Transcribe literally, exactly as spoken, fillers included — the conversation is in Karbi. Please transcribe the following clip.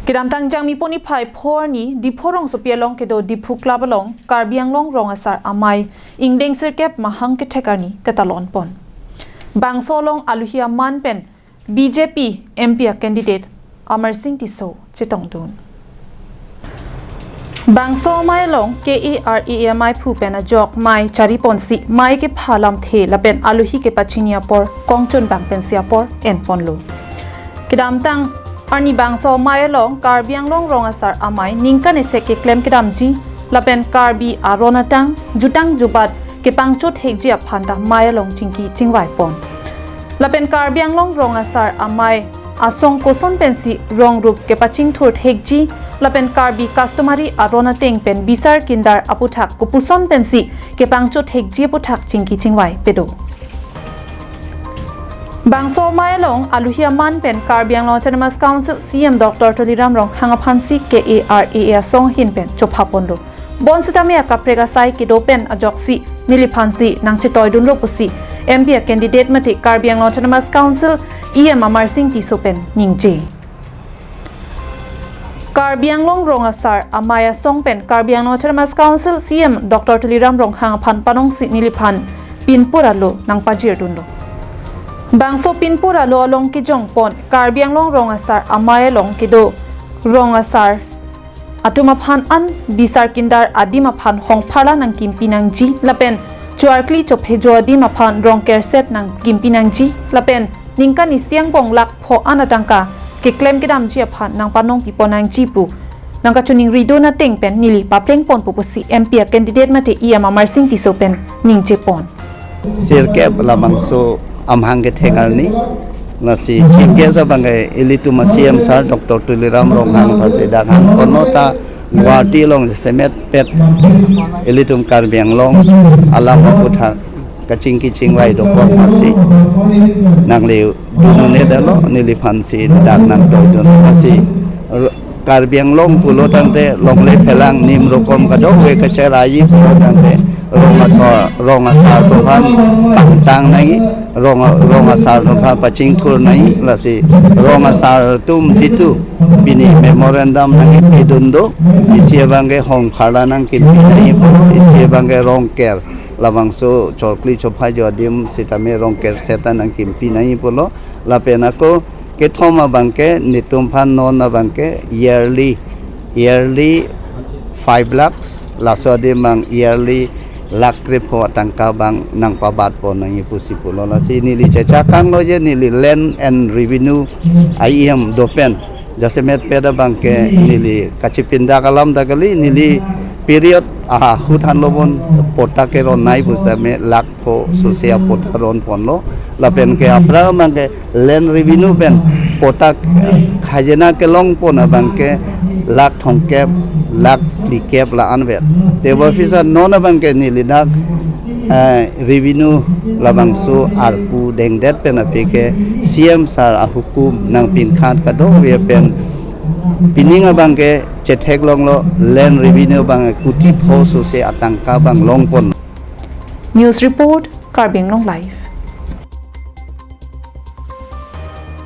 Kedamtang Jangmi pon niphai pho arni Diphu rongsopi along kedo Diphu Club along Karbi Anglong Rong Asar Amei ingdeng sirkep mahang kethek arni ketalon pon. Bangso along aluhi aman pen B J P M P a candidate Amarsing Tisso chetongdun. Bangso amei along K A R A A ameiphu pen ajok mei chari ponsi mei kepha lamthe lapen aluhi kepachini apor kongchun bang pensi apor en ponlo. Kedamtang arni bangso amei along Karbi Anglong Rong Asar Amei ningkan isi keklem kedamji lapen Karbi aron atang jutang jubat kepangchot hekji aphan ta mei along chingki chingvai pon. Lapen Karbi Anglong Rong Asar Amei asong koson pensi rong rup kepachingthur thekji lapen Karbi customary aron ateng pen bisar kindar aputhak kopuson pensi kepangchot hekji aputhak chingki chingvai pedo. Bangso amei along aluhi aman pen Karbi Anglong Autonomous Council C E M Doctor Tuliram Ronghang aphansi K A R A A asong ahin pen chopha ponlo. Bonsitame akaprek asai kedo pen ajoksi neliphansi nangchetoidunlo pusi M P a candidate mate Karbi Anglong Autonomous Council E M Amarsing Tisso pen ningje. Karbi Anglong Rong Asar Amei asong pen Karbi Anglong Autonomous Council C E M Doctor Tuliram Ronghang aphan panongsi neliphan pinpur alo nangpajirdunlo. Bangso pinpur alo along kejong pon Karbi Anglong Rong Asar Amei along kedo rong asar atum aphan an bisar kindar adim aphan hongpharla nangkimpi nangji lapen choarkli chophejo adim aphan rong kerset nangkimpi nangji lapen ningkan isi angbong lakh pho an atangka keklem kedamji aphan nangpanongpi pon nangji pu nangkachoningridun ateng pen neli papleng ponpo pusi M P a candidate mate E M Amarsing Tisso pen ningje pon. Sirkep labangso amahang kethek arni. Lasi chief guest abang ke ilitum a C E M sir Doctor Tuliram Ronghang aphansi dak hang ponlo ta Guwahati along jasemet pet ilitum Karbi Anglong alam aputhak kachingki chingvai dokok amatsi nangli dunune dalo neliphansi dak nangtoidun asi. Karbi Anglong pulo tangte longle phelang nim rokom kadokave kacheraiji pulo tangte rong asar, rong asar atum aphan pangtang nangji, rong, rong asar atum aphan pachingthur nangji, lasi rong asar atum ditu pini memorandum nangkipidun do, isi abang ke hongpharla nangkimpi nangji pu, isi abang ke rongker labangso choarkli chophejo adim sitame rongker seta nangkimpi nangji pulo, lapen ako kethom abang ke netum aphan non abang ke yearly, yearly five lakhs, laso adim abang yearly lakh krepho atangka abang nangpabat pon nangji pusi pulo. Lasi neli chechakanglo je neli Land and Revenue a E M dopen jasemet pet abang ke neli kachipindak alam ta kali, neli period ahut hanlo bon patta keron nangji pusitame lakh pho sose apatta ron ponlo. Lapen ke aphrang abang ke Land Revenue pen patta khajana kelong pon abang ke lakh thomkep, lakh phlikep la-an vet. Tebonphisar non abang ke neli dak, eh, revenue labangso arpu dengdet pen aphi ke C E M sir ahukum nangpinkhat kadokave pen pining abang ke chetheklonglo, Land Revenue abang kuti pho sose atangka abang long pon. News report, Karbi Anglong Live.